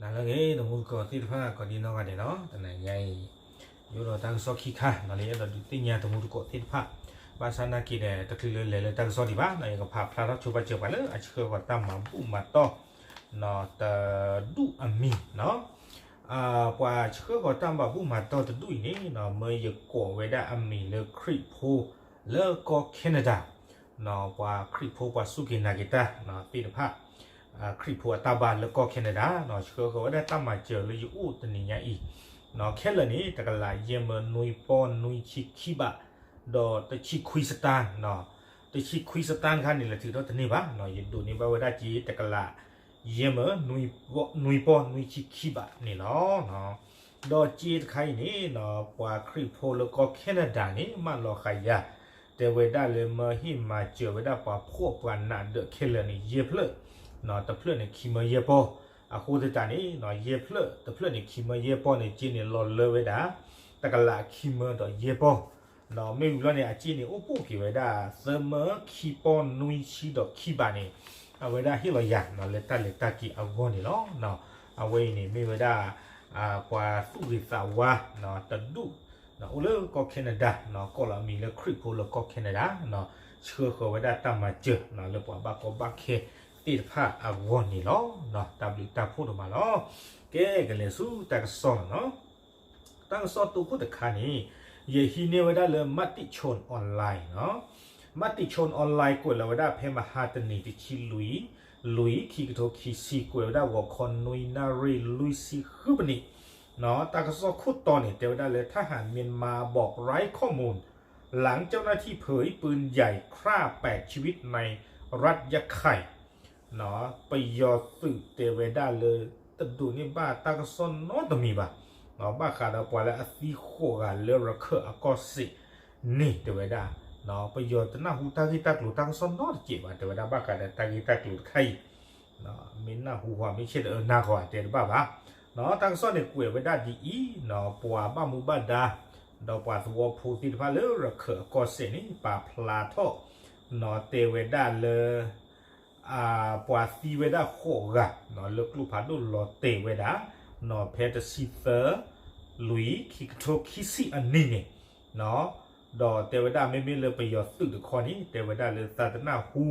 နၤလၢအဂ့ၤ တမူတကိးသ့ၣ်တဖၣ် ကိးဒံနီၢ်ဂၤဒဲးနီၤ, တနၤညါအံၤ ယအိၣ်ဒီးတၢ်ကစီၣ်ခံခါနီၤ လၢယအဲၣ်ဒိးဒုးသ့ၣ်ညါတမူတကိးသ့ၣ်တဖၣ်, ဘၣ်ဆၣ်နာ်က့ဒီး တချုးလၢလဲၤလၢတၢ်ကစီၣ်ဒံးဘၣ်နီၤ ယကဖးဖျါထီၣ်ဆိပာ်စၢၤပှၤလၢအဆှၢဃီၤတၢ်မၤဘူၣ်မၤတီၢ် တဒူၣ်အမံၤနီၤ. ပှၤဆှၢဃီၤတၢ်မၤဘူၣ်မၤတီၢ်တဒူၣ်အံၤန့ၣ်နီၤ မၢယကိးဝဲဒၣ်အမံၤလၢခရံာ်ဖိလၢကီၢ် Canada နီၤ, ပှၤခရံာ်ဖိပှၤစူၢ်က့ၤနာ်က့ၤတၢ်သ့ၣ်တဖၣ်, ခရံာ်ဖိအတၢ်ဘါလၢကီၢ် Canada နီၤ, ဆှၢဃီၤဝဲဒၣ်တၢ်မၤစၢၤလၢယအိၣ်တနံၤညါအံၤနီၤ, ခဲလၢာ်န့ၣ် တကလးယဲၢ်မၢနွံပီၢ်နွံဆံခံဘး, ဒီးတဆံခွံစတၢၣ်နီၤ, တဆံခွံစတၢၣ်တခါန့ၣ် လဲၤထုးထီၣ်တန့ၢ်ဘၣ်နီၤ, ယဒိးန့ၢ်ဘၣ်ဝဲဒၣ်က့ၤတကလး ယဲၢ်မၢ နွံပီၢ်နွံဆံခံဘးန့ၣ်လီၤ. ဒီးစ့တခါအံၤန့ၣ်နီၤ ပှၤခရံာ်ဖိလၢကီၢ် Canada န့ၣ် မၢလီၤဃာ်ယၤ, တဲဝဲဒၣ်လၢမၢဟ့ၣ်မၤစၢၤဝဲဒၣ်ပှၤဖှီၣ်ပှၤနးဒၢးခဲလၢာ်န့ၣ် ယဲၢ်ဖျၢၣ်, တဖျၢၣ်န့ၣ်ခံမၢယဲၢ်ပီၢ်, အဃိသတးန့ၣ် ယဲၢ်ဖျၢၣ် တဖျၢၣ်န့ၣ်ခံမၢယဲၢ်ပီၢ်န့ၣ် စ့န့ၣ်လီၤလၢဝဲဒၣ် တကလးခံမၢဒီးယဲၢ်ပီၢ် မ့ၢ်ဝံၤလီၤန့ၣ် အစ့န့ၣ်အိၣ်ပိာ်က့ၤဝဲဒၣ် သၢမၢခံပီၢ်နွံဆံဒီးခံဘးန့ၣ် အဝဲဒၣ်ဟ့ၣ်လီၤယၤလၢတၢ်လဲၤတၢ်က့ၤအဂီၢ်န့ၣ်လီၤ. အဝဲအံၤန့ၣ်မ့ၢ်ဝဲဒၣ် ပှၤသူၣ်ဂ့ၤသးဝါတဒူၣ် အိၣ်လၢကီၢ် Canada ကိးလီၤအမံၤလၢခရံာ်ဖိလၢကီၢ် Canada ဆှၢဃီၤဝဲဒၣ်တၢ်မၤစၢၤလၢပှၤဘၣ်ကီဘၣ်ခဲသ့ၣ်တဖၣ်အဂီၢ်န့ၣ်လီၤ. တၢ်ဘျုးတၢ်ဖှိၣ်ဒိၣ်မးလီၤ. ကဲ ကလဲၤဆူတၢ်ကစီၣ်လီၤနီၤ. တၢ်ကစီၣ်တိခိၣ်တခါန့ၣ် ယဟံးန့ၢ်ဝဲဒၣ်လၢ Matichon Online နီၤ. Matichon Online ကွဲးလီၤဝဲဒၣ်ဖဲမဟါတနံၤ တဆံလွံၢ် လွံၢ် ခံကထိခံဆံ ကွဲးဝဲဒၣ်ဂီၤခီနွံနၣ်ရံၣ်လွံၢ်ဆံဃုပနံး တၢ်ကစီၣ်ခိၣ်တီန့ၣ် တဲဝဲဒၣ်လၢ ทหารเมียนมาบอกไร้ข้อมูล หลังเจ้าหน้าที่เผยปืนใหญ่ฆ่าแปดชีวิตในรัฐยะไข่ ပယီၤသုးတဲဝဲဒၣ်လၢ တဒိးန့ၢ်ဘၣ်တၢ်ကစီၣ်နီတမံၤဘၣ်, ဘၣ်ဃးဒီးပှၤလၢအသံဃိးဂၤလၢရခၢၣ်အကီၢ်စဲၣ်န့ၣ်တဲဝဲဒၣ်, ပယီၤတနၢ်ဟူတၢ်ဂ့ၢ်တၢ်ကျိၤတၢ်ကစီၣ်နီတစဲးဘၣ် တဲဝဲဒၣ်ဘၣ်ဃးဒီးတၢ်ဂ့ၢ်တၢ်ကျိၤတခါအံၤ မ့ၢ်နၢ်ဟူဃီမ့ၢ်ဆ့ၣ်တအၢနၢ်ဃီတဲတဘၣ်ဘၣ်. တၢ်ကစီၣ်န့ၣ်ကွဲးဝဲဒၣ်ဒ်အံၤ, ပှၤဘၣ်မူဘၣ်ဒါ ဒီးပှၤသဝီဖိသ့ၣ်တဖၣ်လၢရခၢၣ်အကီၢ်စဲၣ်န့ၣ် ပာ်ဖျါထီၣ် တဲဝဲဒၣ်လၢ ပှၤသံဝဲဒၣ်ဃိးဂၤ လၢကျိဖးဒိၣ်လီၤတဲာ်ဝဲဒၣ် ဖဲတဆံသၢ လွံၢ် ခံကထိခံဆံအနံၤန့ၣ် ဒီးတဲဝဲဒၣ်မ့မ့ၢ်လၢပယီၤသုးတခီန့ၣ် တဲဝဲဒၣ်လၢသးတနၢ်ဟူ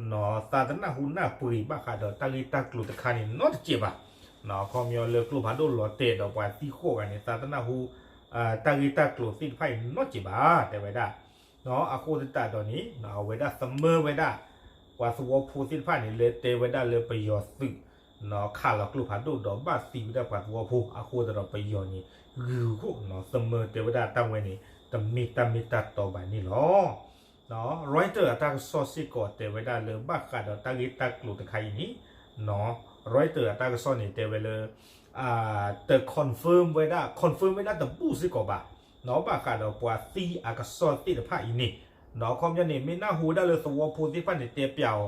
သးတနၢ်ဟူနၢ်ပှ့ၤဘၣ်ဃးဒီးတၢ်ဂ့ၢ်တၢ်ကျိၤတခါန့ၣ်နီတစဲးဘၣ်. ခီပညီလၢကျိဖးဒိၣ်လီၤတဲာ်ဒီးပှၤသံဃိးဂၤန့ၣ် သးတနၢ်ဟူ တၢ်ဂ့ၢ်တၢ်ကျိၤသ့ၣ်တဖၣ်အံၤနီတစဲးဘၣ် တဲဝဲဒၣ် အဃိသတးဒီးန့ၣ် အဝဲဒၣ်သမၢဝဲဒၣ် ပှၤသဝီဖိသ့ၣ်တဖၣ်န့ၣ် လၢတဲဝဲဒၣ်လၢပယီၤသုး ခးလီၤကျိဖးဒိၣ်ဒီးဘၣ်သံဝဲဒၣ်ပှၤသဝီဖိ အဃိသတးဒီးပယီၤန့ၣ် ဂုၤဃိၣ် သမၢတဲဝဲဒၣ်တၢ်ဝဲန့ၣ် တမ့ၢ်တၢ်မ့ၢ်တၢ်တီဘၣ်န့ၣ်လီၤ. Reuters အတၢ်ကစီၣ်စ့ၢ်ကီးတဲဝဲဒၣ်လၢဘၣ်ဃးဒီးတၢ်ဂ့ၢ်တၢ်ကျိၤတခါအံၤန့ၣ် Reuters အတၢ်ကစီၣ်န့ၣ်တဲဝဲလၢ တ confirm ဝဲဒၣ် confirm ဝဲဒၣ်တဘူၣ်စ့ၢ်ကီးဘၣ် ဘၣ်ဃးဒီးပှၤသံအကစီၣ်သ့ၣ်တဖၣ်အံၤန့ၣ် ခီပညီန့ၣ် မ့ၢ်နၢ်ဟူဝဲဒၣ်လၢသဝီဖိသ့ၣ်တဖၣ်န့ၣ် တဲပျး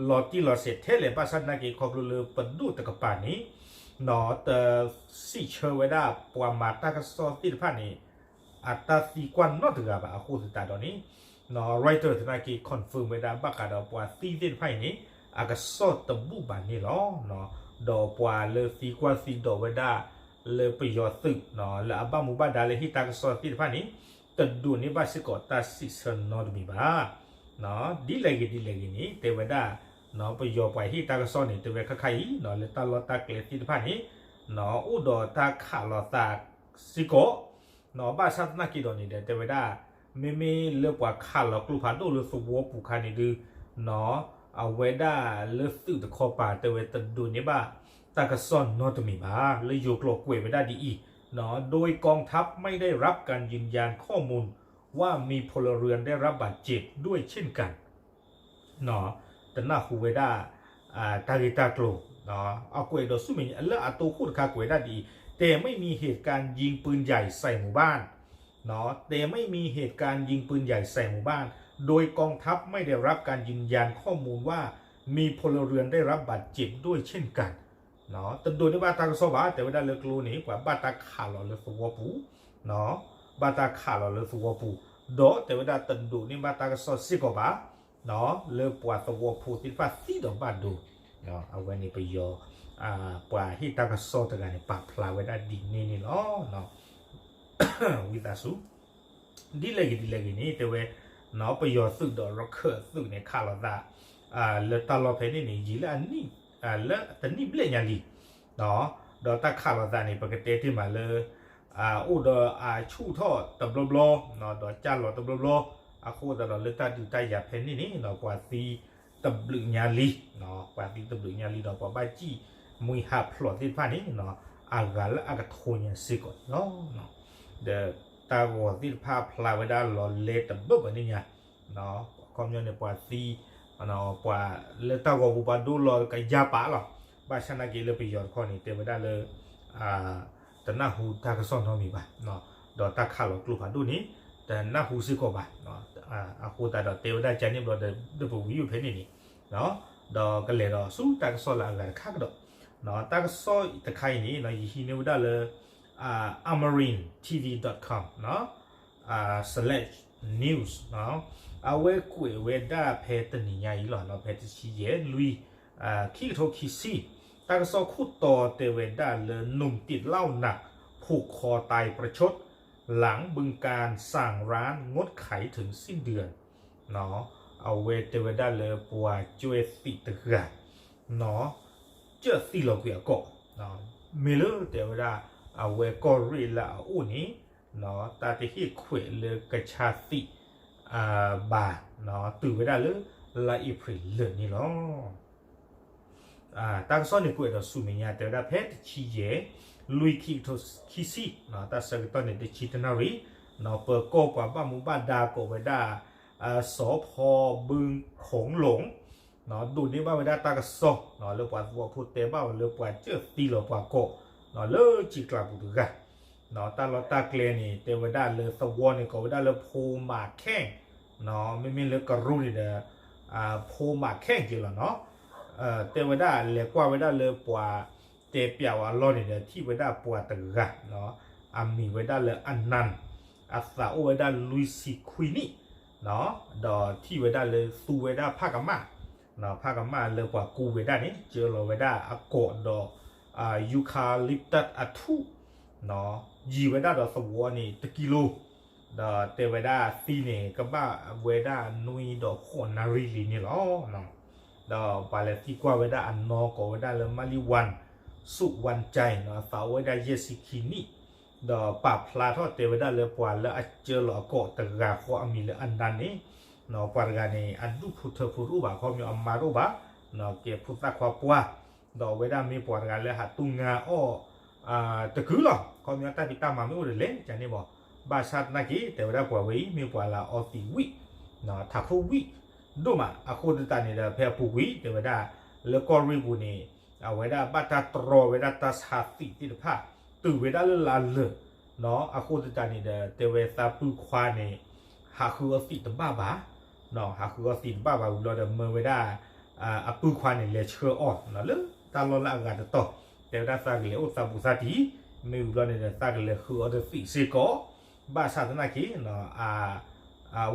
အီၤ လီၤတံၢ်လီၤဆဲးထဲလဲၣ် ဘၣ်ဆၣ်သနာ်က့ခီဖျိလၢပဒိၣ်တကပၤန့ၣ် တစံးဆၢဝဲဒၣ်ပှၤမၤတၢ်ကစီၣ်သ့ၣ်တဖၣ်န့ၣ် အတၢ်သံကွၢ်နီတဂၤဘၣ် အဃိသတးဒီးန့ၣ် Reuters သနာ်က့ confirm ဝဲဒၣ် ဘၣ်ဃးဒီးပှၤသံသ့ၣ်တဖၣ်အံၤန့ၣ် အကစီၣ်တဘူၣ်ဘၣ်န့ၣ်လီၤ. ဒီးပှၤလၢသံကွၢ်သံဒိးဝဲဒၣ်လၢပယီၤသုး လၢအဘၣ်မူဘၣ်ဒါလၢဟ့ၣ်တၢ်ကစီၣ်သ့ၣ်တဖၣ်န့ၣ် တဒိးန့ၢ်ဘၣ်စ့ၢ်ကီးတၢ်စံးဆၢနီတမံၤဘၣ်. ဒ်လဲၣ်ဂ့ၤဒ်လဲၣ်ဂ့ၤန့ၣ် တဲဝဲဒၣ် ပယီၤပှၤဟ့ၣ်တၢ်ကစီၣ်န့ၣ် တဲဝဲခါခါအံၤ လၢတၢ်လီၢ်တၢ်ကျဲသ့ၣ်တဖၣ်န့ၣ် အိၣ်ဒီးတၢ်ခးလီၤသးစ့ၢ်ကီး ဘၣ်ဆၣ်သနာ်က့ဒီးန့ၣ်ဒီး တဲဝဲဒၣ် မ့မ့ၢ်လၢပှၤခးလီၤကျိဖးဒိၣ်လၢသဝီပူၤခါန့ၣ်ဒုး အဝဲဒၣ်လၢသုးတခီပၤ တဲဝဲတဒိးန့ၢ်ဘၣ်တၢ်ကစီၣ်နီတမံၤဘၣ်. လၢယိၤကျိာ်ကွဲးဝဲဒၣ်ဒ်အံၤ โดยกองทัพไม่ได้รับการยืนยันข้อมูลว่ามีพลเรือนได้รับบาดเจ็บด้วยเช่นกัน တနၢ်ဟူဝဲဒၣ် တၢ်ဂ့ၢ်တၢ်ကျိၤ အကွဲးဒီးဆူမဲာ်ညါ လၢအတိခိၣ်တခါကွဲးဒၣ်ဒ်အံၤ แต่ไม่มีเหตุการณ์ยิงปืนใหญ่ใส่หมู่บ้าน แต่ไม่มีเหตุการณ์ยิงปืนใหญ่ใส่หมู่บ้าน โดยกองทัพไม่ได้รับการยืนยันข้อมูลว่ามีพลเรือนได้รับบาดเจ็บด้วยเช่นกัน တဒိးန့ၢ်ဘၣ်တၢ်ကစီၣ်ဘၣ် တဲဝဲဒၣ်လၢကျိန့ၣ် ပှၤဘၣ်တၢ်ခးလီၤလၢသဝီပူၤ ဘၣ်တၢ်ခးလီၤလၢသဝီပူၤ ဒီးတဲဝဲဒၣ်တဒိးန့ၢ်ဘၣ်တၢ်ကစီၣ်စ့ၢ်ကီးဘၣ် လၢပှၤသဝီဖိသ့ၣ်တဖၣ်သံဒီးဘၣ်ဒိ အဝဲန့ၣ်ပယီၤ ပှၤဟ့ၣ်တၢ်ကစီၣ်တဂၤန့ၣ် ပာ်ဖျါဝဲဒၣ်ဒ်န့ၣ်န့ၣ်လီၤ. ဝံသးစူၤ ဒ်လဲၣ်ဂ့ၤဒ်လဲၣ်ဂ့ၤန့ၣ် တဲဝဲ ပယီၤသုးဒီးရခၢၣ်သုးန့ၣ် ခးလိာ်သး လၢတၢ်လီၢ်ဖဲန့ၣ်န့ၣ် ယံာ်လၢအနံၣ် လၢတနံၣ်ဘျဲၣ်ညါလံ. ဒီးတၢ်ခးလိာ်သးန့ၣ် ပကတဲတ့ၢ်မးလၢ အိၣ်ဒီးအဆူၣ်ထီၣ်တဘျီဘျီ ဒီးကၢ်လီၤတဘျီဘျီ အဃိသတးဒီးလၢတၢ်ဒုးတၢ်ယၤဖဲန့ၣ်န့ၣ် ပှၤသံတဘျုးညါလံ ပှၤသံတဘျုးညါလံဒီး ပှၤဘၣ်စံၣ်မှံဟးဖျိးသ့ၣ်တဖၣ်န့ၣ် အဂၤလၢအကထိညါစ့ၢ်ကီးန့ၣ်လီၤ. ဒီးတၢ်ဂီၤသ့ၣ်တဖၣ်ဖျါဝဲဒၣ်လီၤလဲတဘၢၣ်ဘၣ်န့ၣ်ညါ အခီပညီန့ၣ် ပှၤသံ ပှၤလၢတၢ်ဂီၤပူၤပှၤဒိလီၤကယၤပာ်လီၤ. ဘၣ်ဆၣ်နာ်က့လၢပယီၤတခီန့ၣ် တဲဝဲဒၣ်လၢ တနၢ်ဟူတၢ်ကစီၣ်နီတမံၤဘၣ် ဒီးတၢ်ခးလီၤကျိဖးဒိၣ်န့ၣ် တနၢ်ဟူစ့ၢ်ကီးဘၣ်. အဃိသတးဒီးတဲဝဲဒၣ်ကန့ၣ်ဘျီဒီး ပဝံၤယိၣ်ဖဲန့ၣ်န့ၣ် ဒီးကလဲၤဒီးဆူတၢ်ကစီၣ်လၢအဂၤတခါကဒီး တၢ်ကစီၣ်တခါအံၤန့ၣ် ယဟံးန့ၢ်ဝဲဒၣ်လၢ amarin T V dot com slash news အဝဲကွဲးဝဲဒၣ်ဖဲတနံၤညါအံၤလီၤ ဖဲတဆံယဲၢ် လွံၢ် ခံကထိခံဆံ တၢ်ကစီၣ်ခိၣ်တီတဲဝဲဒၣ်လၢ หนุ่มติดเหล้าหนักผูกคอตายประชด หลังบึงกาฬสั่งร้านงดขายถึงสิ้นเดือน အဝဲတဲဝဲဒၣ်လၢပှၤကွဲးသံးတဂၤ ကၢၣ်သံလီၤကွံာ်အကိာ် မ့ၢ်လၢတဲဝဲဒၣ် အဝဲကီၢ်ရ့ၣ်လၢအအိၣ်န့ၣ် တၢ်တဟ့ၣ်ခွဲးလၢကဆါသံး ဘၣ် တုၤဝဲဒၣ်လၢ လါအ့ဖြ့ၣ်လၢာ်န့ၣ်လီၤ. တၢ်ကစီၣ်န့ၣ်ကွဲးဒီးဆူမဲာ်ညါ တဲဝဲဒၣ်ဖဲတဆံယဲၢ် လွံၢ် ခံကထိခံဆံ တၢ်ဆၢကတီၢ်န့ၣ် တဆံတနၣ်ရံၣ် ပၢၤကီၢ်ပှၤဘၣ်မူဘၣ်ဒါကိးဝဲဒၣ် စီၤဖီဘုခီၣ်လိၣ် ဒိးန့ၢ်ဘၣ်ဝဲဒၣ်တၢ်ကစီၣ် လၢပှၤသဝီဖိတဲဘၣ်ဝဲလၢပှၤကၢၣ်သံလီၤပှၤကိာ် လၢကံကျးပူၤတဂၤ တၢ်လီၢ်တၢ်ကျဲန့ၣ် တဲဝဲဒၣ်လၢသဝီန့ၣ် ကိးဝဲဒၣ်လၢဖိမးခဲၣ် မ့မ့ၢ်လၢကရူၢ်န့ၣ်ဒီး ဖိမးခဲၣ်က့လီၤနီၤ တဲဝဲဒၣ်လဲၤကွၢ်ဝဲဒၣ်လၢပှၤတဲပၠးဝဲအလီၢ်န့ၣ်ဒီး ထံၣ်ဝဲဒၣ်ပှၤတဂၤ အမံၤဝဲဒၣ်လၢအနၢ် အသးအိၣ်ဝဲဒၣ်လွံၢ်ဆံခွံနံၣ် ဒီးထံၣ်ဝဲဒၣ်လၢသူဝဲဒၣ်ဖးကမၣ် ဖးကမၣ်လၢပှၤကူဝဲဒၣ်န့ၣ် ကၢလီၤဝဲဒၣ်အကိာ်ဒီး eucalyptus အထူၣ် ယံၤဝဲဒၣ်ဒီးသဝီန့ၣ် တကံလိ ဒီးတဲဝဲဒၣ်သံန့ၣ် ကဘၣ်ဝဲဒၣ်နွံဒီးဃိးနၣ်ရံၣ်လံန့ၣ်လီၤ. ဒီးပှၤလဲၤသံကွၢ်ဝဲဒၣ်အနီၢ်ကိးဝဲဒၣ်လၢ မလံဝၣ် စူးဝၣ်ကၠဲ အသးအိၣ်ဝဲဒၣ်ယဲၢ်ဆံခံနံၣ် ဒီးပာ်ဖျါထီၣ်တဲဝဲဒၣ်လၢပှၤလၢအကၢလီၤအကိာ်တဂၤဃီအမံၤလၢအနၢ်န့ၣ် ပှၤတဂၤန့ၣ် အဒူၣ်ဖိထၢဖိတအိၣ်ဘၣ် ခီပညီအမါတအိၣ်ဘၣ် ကဲဖိသၣ်ခွါပှၢ် ဒီးအဝဲဒၣ်မ့ၢ်ပှၤတဂၤလၢဟးတူၢ်ငါအီၣ် တကုၢ်လီၤ ခီပညီတၢ်ဖံးတၢ်မၤမ့ၢ်အိၣ်ဒီးလဲၤကန့ၣ်ဘၣ် ဘၣ်ဆၣ်သနာ်က့ တဲဝဲဒၣ်ပှၤဝဲအံၤ မ့ၢ်ပှၤလၢအအီသံးဝံၣ် ထးခိၣ်ဝံၣ် ဒိၣ်မး အဃိသတးန့ၣ်ဒီး ဖဲအပူၤကွံာ် တဲဝဲဒၣ် လၢကီၢ်ရ့ၣ်ပူၤန့ၣ် အဝဲဒၣ်ဘၣ်တၢ်တြီဝဲဒၣ်တၢ်ဆါသံးသ့ၣ်တဖၣ် တုၤဝဲဒၣ်လၢလါလၢာ် အဃိသတးန့ၣ်ဒီး တဲဝဲသးပုၢ်ခွါန့ၣ် ဟးဃုအီၣ်သံးတဘၣ်ဘၣ် ဟးဃုအီၣ်သံးတဘၣ်ဘၣ်ဝံၤဘျီဒီး မၢဝဲဒၣ် အပုၢ်ခွါန့ၣ် လဲၤဆှၢအီၣ် လၢတၢ်လီၢ်လၢအဂၤတတီၤ တဲဝဲဒၣ်သးကလဲၤအိၣ်သးဘူးသးတံၢ် မ့ၢ်ဝံၤဘျီန့ၣ်ဒီး သးကလဲၤဃုအီၣ်တသံးစ့ၢ်ကီး ဘၣ်ဆၣ်သနာ်က့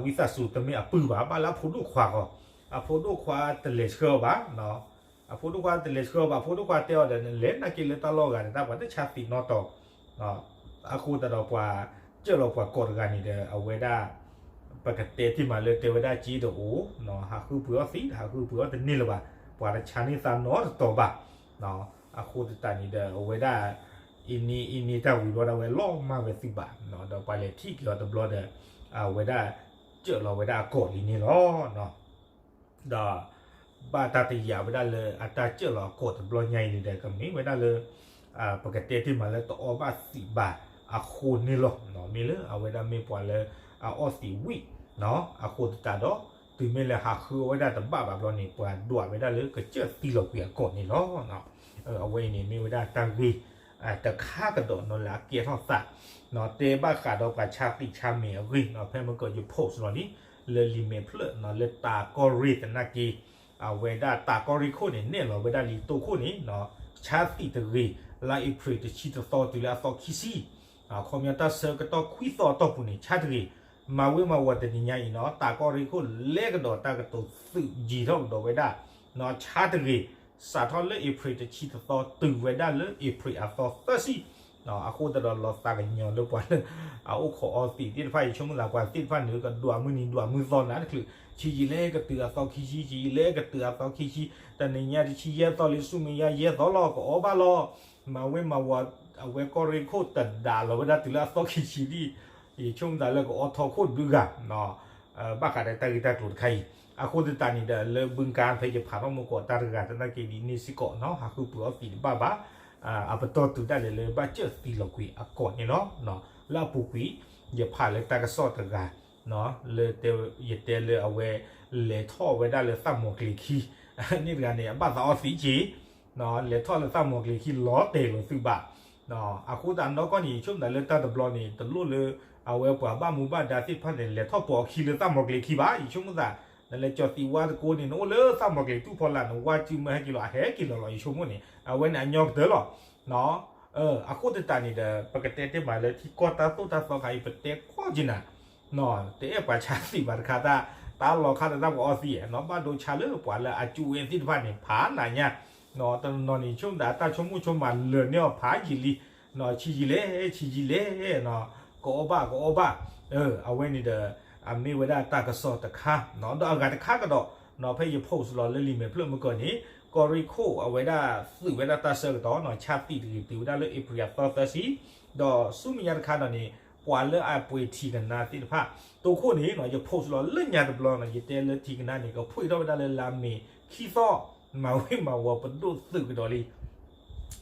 ဝံသးစူၤတမ့ၢ်အပုၢ်ဘၣ် ဘၣ်လၢအဖိဒိၣ်ခွါဃီ အဖိဒိၣ်ခွါတလဲၤဆှၢအီၣ်ဘၣ် အဖိဒိၣ်ခွါတလဲၤဆှၢအီၣ်ဘၣ် အဖိဒိၣ်ခွါတဲအီၤဒီး လဲၤနာ်က့လၢတၢ်လီၢ်ဂၤန့ၣ် တၢ်ပှၤတဆါသံးနီတီၤ အဃိသတးဒီးပှၤကၢလီၤပှၤကိာ်တဂၤန့ၣ်ဒီး အဝဲဒၣ် ပကတဲတ့ၢ်မးလၢတဲဝဲဒၣ်က့တအိၣ် ဟးဃုပှ့ၤအီၣ်သံး ဟးဃုပှ့ၤအီၣ်တန့ၢ်လၢၤဘၣ် ပှၤတဆါန့ၢ်သးနီတတီၤဘၣ် အဃိသတးန့ၣ်ဒီး အဝဲဒၣ် အံၤန့ၣ်အံၤန့ၣ်တၢ်ဝံၤဘျီဒီး အဝဲလီၤမၢ်ဝဲသုးဘၣ် ဒီးပှၤလဲၤထံၣ်က့ၤအီၤတဘျီဒီး အဝဲဒၣ် ကၢလီၤဝဲဒၣ်အကိာ်လံန့ၣ်လီၤ. ဒီး ဘၣ်တၢ်တယာ်ဝဲဒၣ်လၢအတၢ်ကၢလီၤအကိာ်တဘျီညါအံၤန့ၣ်ဒီး ကမ့ၢ်ဝဲဒၣ်လၢ ပကတဲတ့ၢ်မးလၢတအီၣ်ဘၣ်သံးဘၣ်အဃိန့ၣ်လီၤ. မ့ၢ်လၢအဝဲဒၣ်မ့ၢ်ပှၤလၢအအီၣ်သံးဝံၣ် အဃိသတးဒီး တုၤမ့ၢ်လၢဟးဃုအီၣ်ဝဲဒၣ်တဘၣ်ဘၣ်ဘျီန့ၣ် ပှၤဒွးဝဲဒၣ်လၢကစၢၢ်သံလီၤကွံာ်အကိာ်န့ၣ်လီၤ. အဝဲအံၤန့ၣ်မ့ၢ်ဝဲဒၣ်တၢ်ဂ့ၢ် တခါကဒီးနီၤလၢအကဲထီၣ်သး တဲဘၣ်ဃးဒီးပှၤဆါသံးဆါမဲာ်အဂ့ၢ် ဖဲမ့ၢ်ကီးယ post လီၤလံ လၢလံာ်မဲာ်ဖျၢၣ် လၢတၢ်ကီၢ်ရ့ၣ်သနာ်က့ အဝဲဒၣ်တၢ်ကီၢ်ရ့ၣ်ခိၣ်န့ၣ် နဲၣ်လီၤဝဲဒၣ်လံတိၢ်ခိၣ်န့ၣ် ဆါသံးတဂ့ၤ လါအ့ဖြ့ၣ်တဆံတသီတုၤလၢအသီခံဆံ ခီပညီတၢ်ဆၢကတီၢ်ခွံသီအတီၢ်ပူၤန့ၣ် ဆါတဂ့ၤ မၤဝ့ၤမၤဝီၤတနံၤညါအံၤနီၤ တၢ်ကီၢ်ရ့ၣ်ခိၣ်လဲၤကဒီးတၢ်ကတိၤသုးယံၤထီၣ်ကဒီးဝဲဒၣ် ဆါတဂ့ၤ စးထီၣ်လၢ April တဆံတသီ တုၤဝဲဒၣ်လၢ April အသီသၢဆံ, အဃိသတးဒီးလီၤသးကညီၤလၢပှၤလၢ အအိၣ်ခိးအီသံးသ့ၣ်တဖၣ် ယဆိကမိၣ်သးပှၤသ့ၣ်တဖၣ်န့ၣ် ကဒွးမုၢ်နံၤဒွးမုၢ်သီနးတချုး, ဆံးယံာ်လဲၣ်ကတုၤအသီခံဆံ, ဆံးယံာ်လဲၣ်ကတုၤအသီခံဆံ, တနံၤညါတဆံယဲၢ်သီလံ ဆူမဲာ်ညါယဲၢ်သီလီၤ ကအီၣ်ဘၣ်လီၤ, မၤဝ့ၤမၤဝီၤ အဝဲကီၢ်ရ့ၣ်ခိၣ်တဒါလီၤဝဲဒၣ်တုၤလၢအသီခံဆံဒံး, ယဆိကမိၣ်သးလၢကအီထီခိၣ်ဒုးဂၤ ဘၣ်ဃးဒီးတၢ်ဂ့ၢ်တၢ်ကျိၤတခါအံၤ, အဃိသတးန့ၣ်ဒီးလၢဘုကါဖဲယဖးထီၣ်မူကီး တၢ်တဂၤသနာ်က့ဒ်န့ၣ်စ့ၢ်ကီး ဟးဃုပှ့ၤအီသံးတဘၣ်ဘၣ်, အပတီၢ်တုၤဒၣ်လဲာ်လၢဘၣ်စၢၢ်သံလီၤကွံာ်အကီၢ်န့ၣ်လီၤ. လၢအပူၤကွံာ် ယဖးလၢတၢ်ကစီၣ်တဂၤ လၢယတဲလၢအဝဲ လဲၤထီၣ်ဝဲဒၣ်လၢသးမီၤကျ့ၤခံ န့ၣ်တဂၤန့ၣ် အဘၣ်သးအီသံးက့ၤ လဲၤထီၣ်လၢသးမီၤကျ့ၤခံ လီၤတဲာ်လိာ်သုးဘၣ်, အဃိသတးနီၢ်ကီၢ်န့ၣ် ယဆိကမိၣ်သးလၢတၢ်တဘျီန့ၣ် တလိၣ်လၢ အဝဲပှၤဘၣ်မူဘၣ်ဒါသ့ၣ်တဖၣ်န့ၣ် လဲၤထီၣ်ပိာ်အခံလၢသးမီၤကျ့ၤခံဘၣ်, ယဆိကမိၣ်သး နလဲၤကၠီၤသံးဝါသကိးန့ၣ် နအိၣ်လၢသးမီၤကျ့ၤတူၢ်ဖီလာ် နဝါစုမၢဟဲက့ၤလီၤ အဟဲက့ၤလီၤလီၤ ယဆိကမိၣ်န့ၣ် အဝဲန့ၣ်အညီကတၢၢ်လီၤ. အဃိသတးန့ၣ်ဒီး ပကတဲတ့ၢ်မးလၢထံကီၢ်တၢ်သိၣ်တၢ်သီခါအံၤ ပတဲကွီၢ်က့ၤနၤ တအဲၣ်ပှၤဆါသံးဘၣ်တခါ တၢ်လီၤခါဒီးတၢ်ပအီသံး ဘၣ်ဒိဆါလၢပှၤလၢအကူဝဲသ့ၣ်တဖၣ်န့ၣ် ဖးနးညါ, တနီၤနီၤန့ၣ် ဆိကမိၣ်သးတၢ်ဆိကမိၣ်ဆိကမးလၢာ်န့ၢ်အီၤဖးယံာ်လံ, ဆံးယံာ်လဲၣ် ဆံးယံာ်လဲၣ်, ကအီၣ်ဘၣ် ကအီၣ်ဘၣ်, အဝဲန့ၣ်ဒီး အမ့ၢ်ဝဲဒၣ်တၢ်ကစီၣ်တခါ, ဒီးအဂၤတခါကဒီး ဖဲယ post လီၤလၢလံာ်မဲာ်ဖျၢၣ်မုၢ်ကီၢ်န့ၣ် ကီၢ်ရ့ၣ်ခိၣ်အဝဲဒၣ်သုးဝဲဒၣ်တၢ်ဆၢကတီၢ် ဆါသံးတဂ့ၤ တုၤဝဲဒၣ်လၢ April အသီသၢဆံ, ဒီးဆူမဲာ်ညါတခါဒီးန့ၣ် ပှၤလၢအပှ့ၤထံၣ်ကနါသ့ၣ်တဖၣ် တိခိၣ်န့ၣ် ယ post လီၤလၢညါတဘျီန့ၣ် ယတဲလၢထံၣ်ကနါန့ၣ် ကဖှ့ၣ်ထီၣ်ဝဲဒၣ်လၢလါမ့ၤခံသီ, မၤဝ့ၤမၤဝီၤ ပဒိၣ်သုးကဒီး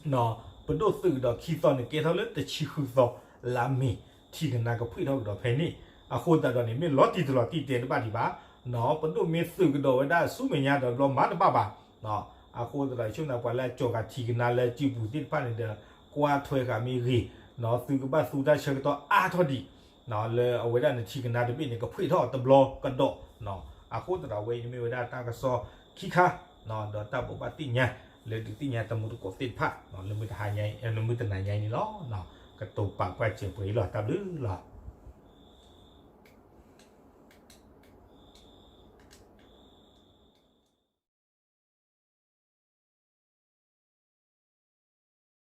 လံ ပဒိၣ်သုးကဒီးခံသီန့ၣ် ကဲထီၣ်လၢတဆံဃုသီ လါမ့ၤ ထံၣ်ကနါကဖှ့ၣ်ထီၣ်ကဒီးဖဲန့ၣ်, အဃိသတးဒီးန့ၣ် မ့ၢ်လီၤတံၢ်တလီၤတံၢ်တဲတဘၣ်ဒံးဘၣ်, ပဒိၣ်မ့ၢ်သုးကဒီးဝဲဒၣ်ဆူမဲာ်ညါဒီးဘျီမၤတဘၣ်ဘၣ်, အဃိသတးဒီး ဆိကမိၣ်သးပှၤလၢအကၠီၤဃာ်ထံၣ်ကနါလၢစုပူၤသ့ၣ်တဖၣ်န့ၣ်ဒီး ကွၢ်ထွဲဃာ်မ့ၢ်ဂ့ၤ, သုကဘၣ်သူတၢ်ဆၢကတီၢ်အါထီၣ်ဒံး လၢအဝဲဒၣ်နထံၣ်ကနါတဘ့ၣ်န့ၣ် ကဖှ့ၣ်ထီၣ်တဘျီကဒီး, အဃိသတးဒီးအဝဲအံၤန့ၣ်မ့ၢ်ဝဲဒၣ်တၢ်ကစီၣ်ခံခါ, ဒီးတၢ်ဘိးဘၣ်သ့ၣ်ညါ လၢဒုးသ့ၣ်ညါတမူတကိးသ့ၣ်တဖၣ် လၢမုၢ်တဟါညါအံၤ လၢမုၢ်တနၤညါအံၤန့ၣ်လီၤ. ကတိၤပာ်ကွၢ်စၢၤပှဲၤအံၤလီၤ. တၢ်ဘျုးလီၤ.